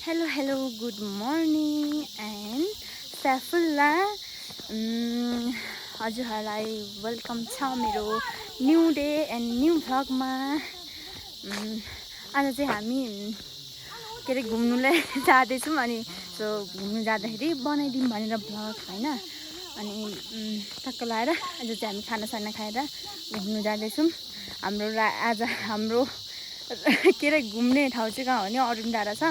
Hello, good morning and Saifullah. हजुरहरूलाई welcome छ मेरो न्यू डे एन्ड न्यू भ्लगमा। आज चाहिँ हामी के अरे घुम्नुलाई जाँदैछौँ अनि सो घुम्नु जाँदाखेरि बनाइदिउँ भनेर भ्लग होइन। अनि टक्क लाएर आज चाहिँ हामी खानासाना खाएर घुम्नु जाँदैछौँ। आज हाम्रो के अरे घुम्ने ठाउँ चाहिँ कहाँ हो भने अरुण डाँडा छ।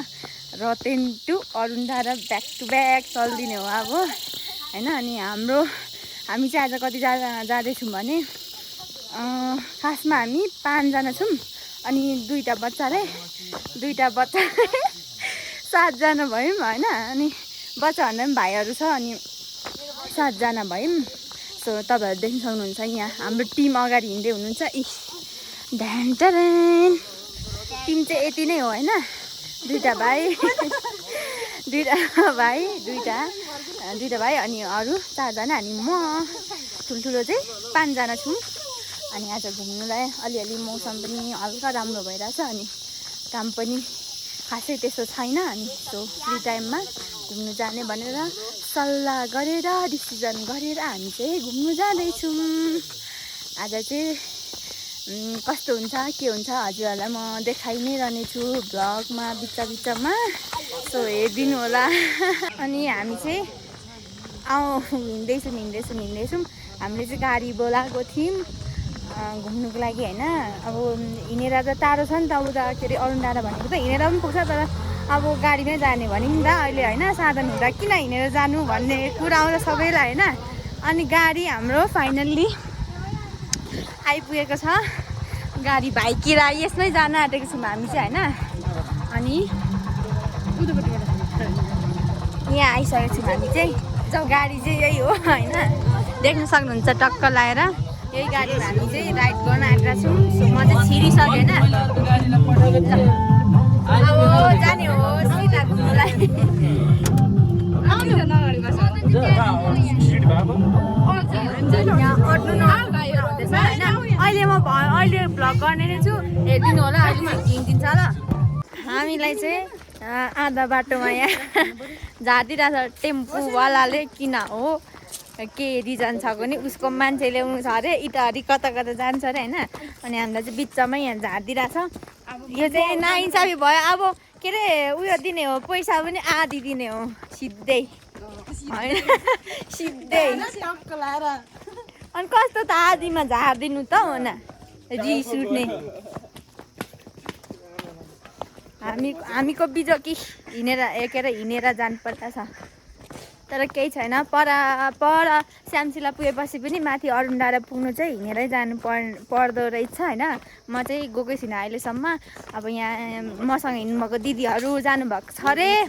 रतेन टु अरुण डाँडा ब्याक टु ब्याक चल्दिने हो अब होइन। अनि हामी चाहिँ आज कति जाँदैछौँ भने खासमा हामी 5 जना छौँ अनि दुईवटा बच्चाले 7 जना भयौँ होइन। अनि बच्चाभन्दा पनि भाइहरू छ अनि 7 जना भयौँ। सो तपाईँहरू देख्न सक्नुहुन्छ यहाँ हाम्रो टिम अगाडि हिँड्दै हुनुहुन्छ। ढ्यान टिम चाहिँ यति नै हो होइन। दुईवटा भाइ अनि अरू 4 जना अनि म ठुल्ठुलो चाहिँ 5 जना छौँ। अनि आज घुम्नुलाई अलिअलि मौसम पनि हल्का राम्रो भइरहेछ अनि काम पनि खासै त्यस्तो छैन। अनि सो फ्री टाइममा घुम्नु जाने भनेर सल्लाह गरेर डिसिजन गरेर हामी चाहिँ घुम्नु जाँदैछौँ। आज चाहिँ कस्तो हुन्छ के हुन्छ हजुरहरूलाई म देखाइ नै रहनेछु भ्लगमा बिचमा। सो हेरिदिनु होला। अनि हामी चाहिँ हिँड्दैछौँ। हामीले चाहिँ गाडी बोलाएको थियौँ घुम्नुको लागि होइन। अब हिँडेर त टाढो छ नि त उता के अरे अरुण डाँडा भनेको त हिँडेर पनि पुग्छ तर अब गाडीमै जाने भने नि त अहिले होइन। साधन हुँदा किन हिँडेर जानु भन्ने कुरा आउँछ सबैलाई होइन। अनि गाडी हाम्रो फाइनल्ली आइपुगेको छ। गाडी भाइ किराय यसमै जान आँटेको छौँ हामी चाहिँ होइन। अनि यहाँ आइसकेको छौँ हामी चाहिँ। गाडी चाहिँ यही हो होइन। देख्न सक्नुहुन्छ टक्क लाएर यही गाडीमा हामी चाहिँ राइड गर्न आएका छौँ। सो म चाहिँ छिरिसकेँ होइन। अब जाने हो सिधा घुम्नुलाई। अहिले भ्लग गर्ने नै छु हेरिदिनु होला। अहिले चाहिँ हिँडिदिन्छ ल। हामीलाई चाहिँ आधा बाटोमा यहाँ झारिदिरहेको छ टेम्पोवालाले। किन हो के रिजन छ भने उसको मान्छे ल्याउनु छ अरे इटाहरी कता जान्छ अरे होइन। अनि हामीलाई चाहिँ बिचमै यहाँ झारिदिरहेछ। यो चाहिँ नाइन्साफी भयो। अब के अरे उयो दिने हो पैसा पनि आधी दिने हो सिधै होइन सिधै। अनि कस्तो त आधीमा झारिदिनु त हो न रिस उठ्ने। हामीको बिजो कि हिँडेर जानुपर्छ तर केही छैन। पर श्यामशिला पुगेपछि पनि माथि अरुण डाँडा पुग्नु चाहिँ हिँडेरै जानु पर्दो रहेछ होइन। म चाहिँ गएकै छुइनँ अहिलेसम्म। अब यहाँ मसँग हिँड्नुभएको दिदीहरू जानुभएको छ अरे।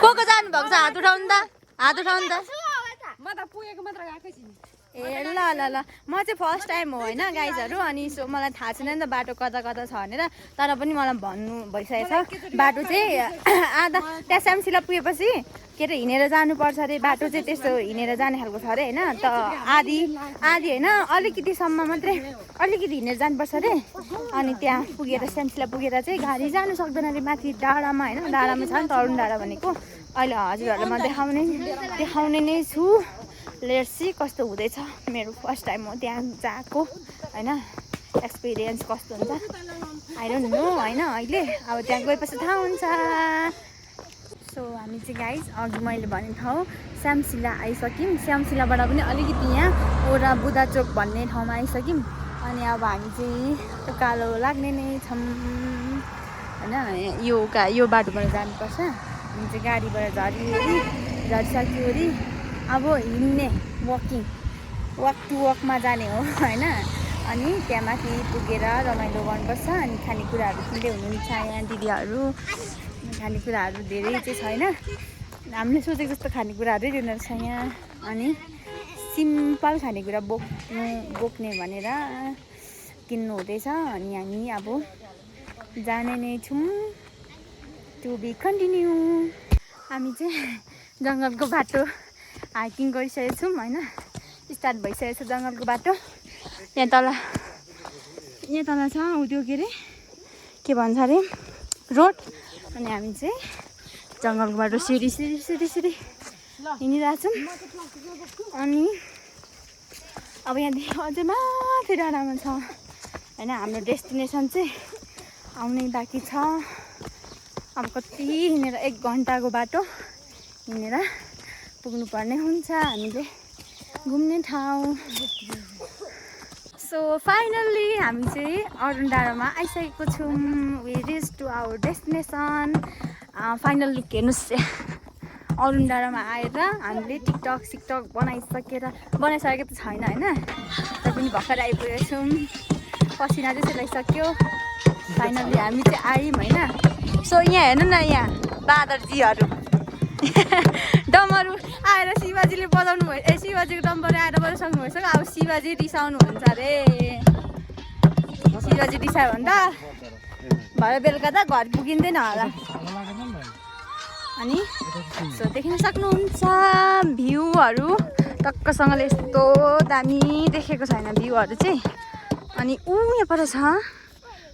को जानुभएको छ हात उठाउनु त म त पुगेको मात्र गएकै छु। ए ल म चाहिँ फर्स्ट टाइम हो होइन गाइजहरू। अनि सो मलाई थाहा छैन नि त बाटो कता छ भनेर। तर पनि मलाई भन्नु भइसकेको छ बाटो चाहिँ आधा त्यहाँ श्यामशिला पुगेपछि के अरे हिँडेर जानुपर्छ अरे। बाटो चाहिँ त्यस्तो हिँडेर जाने खालको छ अरे होइन। त आधी होइन अलिकतिसम्म मात्रै अलिकति हिँडेर जानुपर्छ अरे। अनि त्यहाँ पुगेर श्यामशिला पुगेर चाहिँ गाडी जानु सक्दैन अरे माथि डाँडामा होइन। डाँडामा छ नि त अरुण डाँडा भनेको। अहिले हजुरहरूलाई म देखाउने नै छु। लेट्स सी कस्तो हुँदैछ। मेरो फर्स्ट टाइम हो त्यहाँ जाएको होइन। एक्सपिरियन्स कस्तो हुन्छ आई डोन्ट नो होइन। अहिले अब त्यहाँ गएपछि थाहा हुन्छ। सो हामी चाहिँ गाइज अघि मैले भनेको ठाउँ श्यामशिला आइसक्यौँ। श्यामशिलाबाट पनि अलिकति यहाँ ओरा बुद्धा चोक भन्ने ठाउँमा आइसक्यौँ। अनि अब हामी चाहिँ कालो लाग्ने नै छौँ होइन। यो बाटोबाट जानुपर्छ। हामी चाहिँ गाडीबाट झरिसक्यो अरे। अब हिँड्ने वक टु वकमा जाने हो होइन। अनि त्यहाँ माथि पुगेर रमाइलो गर्नुपर्छ। अनि खानेकुराहरू किन्दै हुनुहुन्छ यहाँ दिदीहरू। खानेकुराहरू धेरै चाहिँ छैन। हामीले सोचेको जस्तो खानेकुराहरू दिँदो रहेछ यहाँ। अनि सिम्पल खानेकुरा बोक्ने भनेर किन्नु हुँदैछ। अनि हामी अब जाने नै छौँ। To be continue. हामी चाहिँ जङ्गलको बाटो हाइकिङ गरिसकेको छौँ होइन। स्टार्ट भइसकेको छ जङ्गलको बाटो। यहाँ तल यहाँ तल छ त्यो के अरे के भन्छ अरे रोड अनि हामी चाहिँ जङ्गलको बाटो सिडी हिँडिरहेछौँ अनि अब यहाँदेखि अझै माथि डाँडामा छ होइन हाम्रो डेस्टिनेसन चाहिँ आउनै बाँकी छ अब कति हिँडेर 1 घन्टाको बाटो हिँडेर पुग्नुपर्ने हुन्छ हामीले घुम्ने ठाउँ सो फाइनल्ली हामी चाहिँ अरुण डाँडामा आइसकेको छौँ we reach to our destination final look हेर्नुहोस् अरुण डाँडामा आएर हामीले टिकटक सिकटक बनाइसकेको त छैन होइन तर पनि भर्खर आइपुगेको छौँ पसिना चाहिँ सेलाइसक्यो फाइनल्ली हामी चाहिँ आयौँ होइन सो यहाँ हेर्नु न यहाँ बाँदरजीहरू डमरू आएर शिवाजीले बजाउनु भयो शिवाजीको डम्बर आएर बजाइसक्नु भइसक्यो अब शिवाजी रिसाउनु हुन्छ अरे शिवाजी रिसायो भने त भरे बेलुका त घर पुगिँदैन होला अनि सो देख्न सक्नुहुन्छ भ्यूहरू टक्कसँगले यस्तो दामी देखेको छैन भ्यूहरू चाहिँ अनि यहाँ पर छ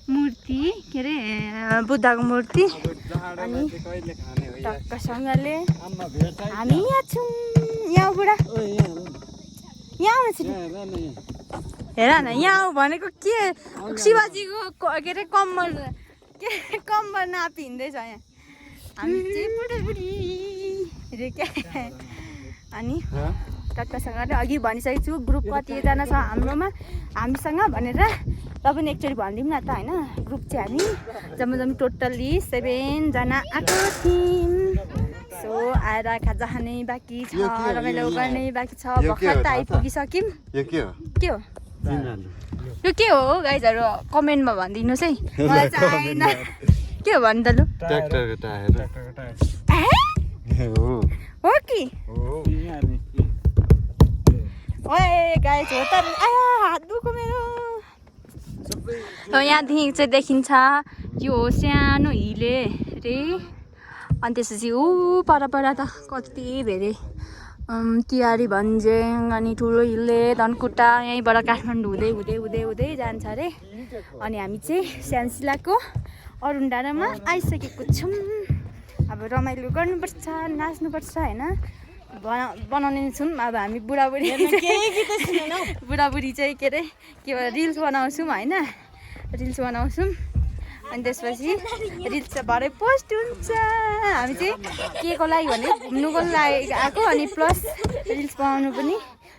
मूर्ति के अरे बुद्धको मूर्ति अनि टक्कसँगले हामी यहाँ छौँ यहाँ बुढा यहाँ आउनु छिटो हेर न यहाँ आऊ भनेको के शिवाजीको के अरे कम्मर नापी हिँड्दैछ यहाँ हामी चाहिँ बुढी रे क्या अनि टक्कसँगले अघि भनिसकेको छु ग्रुप कतिजना छ हाम्रोमा हामीसँग भनेर र पनि एकचोटि भनिदिउँ न त होइन ग्रुप चाहिँ हामी जम्मा टोटल्ली 7 जना आएको थियौँ सो आएर खाजा खाने बाँकी छ रमाइलो गर्ने बाँकी छ भर्खर त आइपुगिसक्यौँ के हो यो के हो गाइजहरू कमेन्टमा भनिदिनुहोस् है मलाई चाहिँ आएन के हो भन्नु त लु ट्र्याक्टरको टायर हो कि ओए गाइज हो त हात दुखो मेरो यहाँदेखि चाहिँ देखिन्छ यो सानो हिले रे अनि त्यसपछि ऊ पर त कति धेरै तिहारी भन्ज्याङ अनि ठुलो हिले धनकुटा यहीँबाट काठमाडौँ हुँदै जान्छ अरे अनि हामी चाहिँ स्यानसिलाको अरुण डाँडामा आइसकेको छौँ अब रमाइलो गर्नुपर्छ नाच्नुपर्छ होइन बनाउने छौँ अब हामी बुढाबुढी चाहिँ के अरे के रिल्स बनाउँछौँ होइन रिल्स बनाउँछौँ अनि त्यसपछि रिल्स चाहिँ भरे पोस्ट हुन्छ हामी चाहिँ के को लागि भने घुम्नुको लागि आएको अनि प्लस रिल्स बनाउनु पनि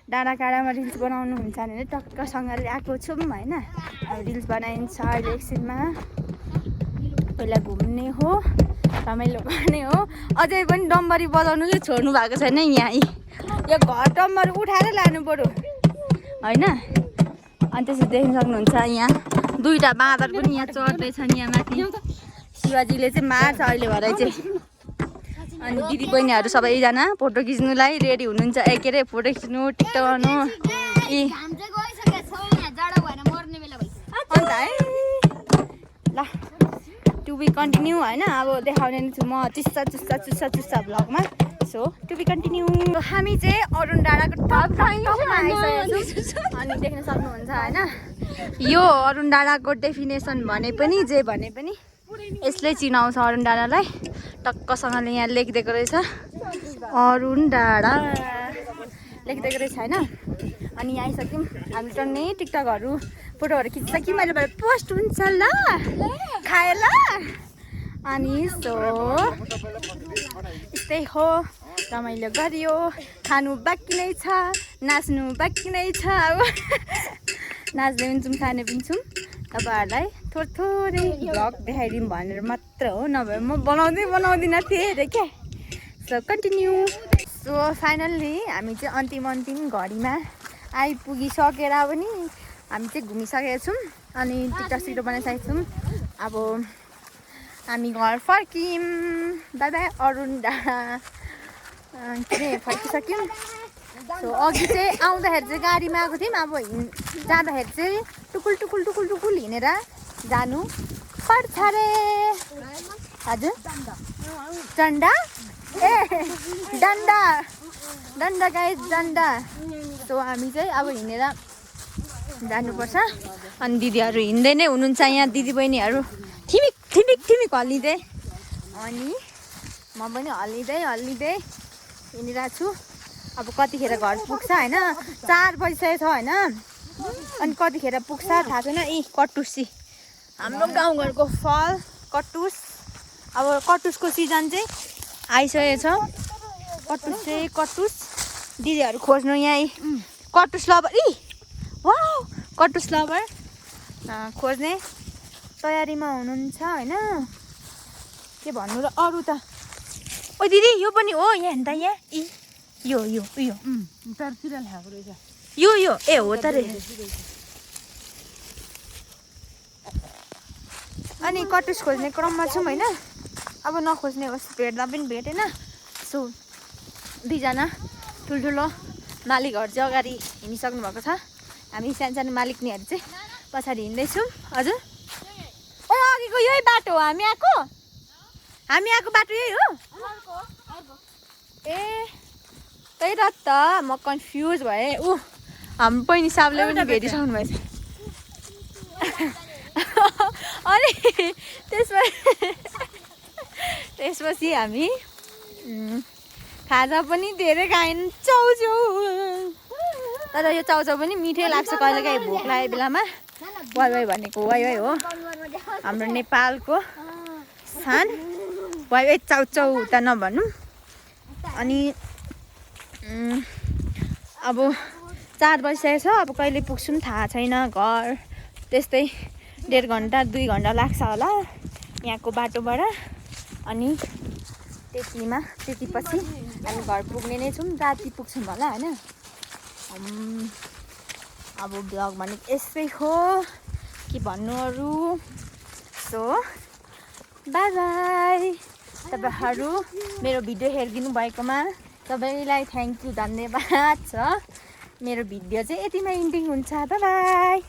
डाँडाकाँडामा रिल्स बनाउनु हुन्छ भने टक्कसँगले आएको छौँ होइन अब रिल्स बनाइन्छ अहिले एकछिनमा पहिला घुम्ने हो रमाइलो गर्ने हो अझै पनि डम्बरी बजाउनु चाहिँ छोड्नु भएको छैन यहाँ यो घर डम्बर उठाएर लानु पऱ्यो होइन अनि त्यसरी देख्न सक्नुहुन्छ यहाँ 2टा बाँदर पनि यहाँ चढ्दैछन् यहाँ माथि शिवाजीले चाहिँ मार्छ अहिले भरे चाहिँ अनि दिदी बहिनीहरू सबैजना फोटो खिच्नुलाई रेडी हुनुहुन्छ के अरे फोटो खिच्नु टिकटक गर्नु अन्त है ल टु बी कन्टिन्यू होइन अब देखाउने छु म चुस्सा भ्लगमा सो टु बी कन्टिन्यू हामी चाहिँ अरुण डाँडाको टपमा आइसकेको छौँ अनि देख्न सक्नुहुन्छ होइन यो अरुण डाँडाको डेफिनेसन भने पनि जे भने पनि यसले चिनाउँछ अरुण डाँडालाई टक्कसँगले यहाँ लेखिदिएको रहेछ अरुण डाँडा लेखिदिएको रहेछ होइन अनि यहाँ आइसक्यौँ हामी टन्नै टिकटकहरू फोटोहरू खिचिसक्यौँ मैले पोस्ट हुन्छ ल खाएर अनि सो यस्तै हो रमाइलो गरियो खानु बाँकी नै छ नाच्नु बाँकी नै छ अब नाच्दै पनि छौँ खाने पनि छौँ तपाईँहरूलाई थोरै भ्लग देखाइदिउँ भनेर मात्र हो नभए म बनाउँदिनँ थिएँ अरे क्या सो कन्टिन्यू सो फाइनल्ली हामी चाहिँ अन्तिम घडीमा आइपुगिसकेर पनि हामी चाहिँ घुमिसकेका छौँ अनि टिकटक सिक्टक बनाइसकेको छौँ अब हामी घर फर्क्यौँ बाई बाई अरुण डाँडा के अरे फर्किसक्यौँ सो अघि चाहिँ आउँदाखेरि चाहिँ गाडीमा आएको थियौँ अब जाँदाखेरि चाहिँ टुकुल हिँडेर जानु पर्छ रे हजुर डन्डा ए डन्डा गाइस डन्डा सो हामी चाहिँ अब हिँडेर जानुपर्छ अनि दिदीहरू हिँड्दै नै हुनुहुन्छ यहाँ दिदीबहिनीहरू ठिमिक ठिमिक ठिमिक हल्लिँदै अनि म पनि हल्लिँदै हिँडिरहेको छु अब कतिखेर घर पुग्छ होइन 4 बजिसकेको छ होइन अनि कतिखेर पुग्छ थाहा छैन कटुसी हाम्रो गाउँघरको फल कटुस अब कटुसको सिजन चाहिँ आइसकेको छ कटुस दिदीहरू खोज्नु यहाँ कटुस लबर वाउ कटुस लबर खोज्ने तयारीमा हुनुहुन्छ होइन के भन्नु र अरू त ओ दिदी यो पनि हो यहाँ हेर्दा यहाँ यो ए हो त रे अनि कटुस खोज्ने क्रममा छौँ होइन अब नखोज्ने होस् भेट्दा पनि भेटेन सो दुईजना ठुल्ठुलो मालिकहरू चाहिँ अगाडि हिँडिसक्नु भएको छ हामी सानो मालिकनीहरू चाहिँ पछाडि हिँड्दैछौँ हजुर ओ अघिको यही बाटो हो हामी आएको बाटो यही हो ए त्यही र त म कन्फ्युज भएँ हाम्रो पहिनी साहबले पनि भेटिसक्नु भएछ अनि त्यसपछि हामी खाजा पनि धेरै खायौँ चाउचाउ तर यो चाउचाउ पनि मिठै लाग्छ कहिलेकाहीँ भोक लागेको बेलामा वाइ भनेको वाइ हो हाम्रो नेपालको सान वाइ चाउचाउ त नभनौँ अनि अब 4 बजिसकेको छ अब कहिले पुग्छौँ थाहा छैन घर त्यस्तै 1.5 घन्टा 2 घन्टा लाग्छ होला यहाँको बाटोबाट अनि त्यतिपछि हामी घर पुग्ने नै छौँ राति पुग्छौँ होला होइन अब ब्लग भनेको यस्तै हो के भन्नु अरू सो बाई बाई तपाईँहरू मेरो भिडियो हेरिदिनु भएकोमा सबैलाई थ्याङ्क यू धन्यवाद छ मेरो भिडियो चाहिँ यतिमै इन्डिङ हुन्छ बाई बाई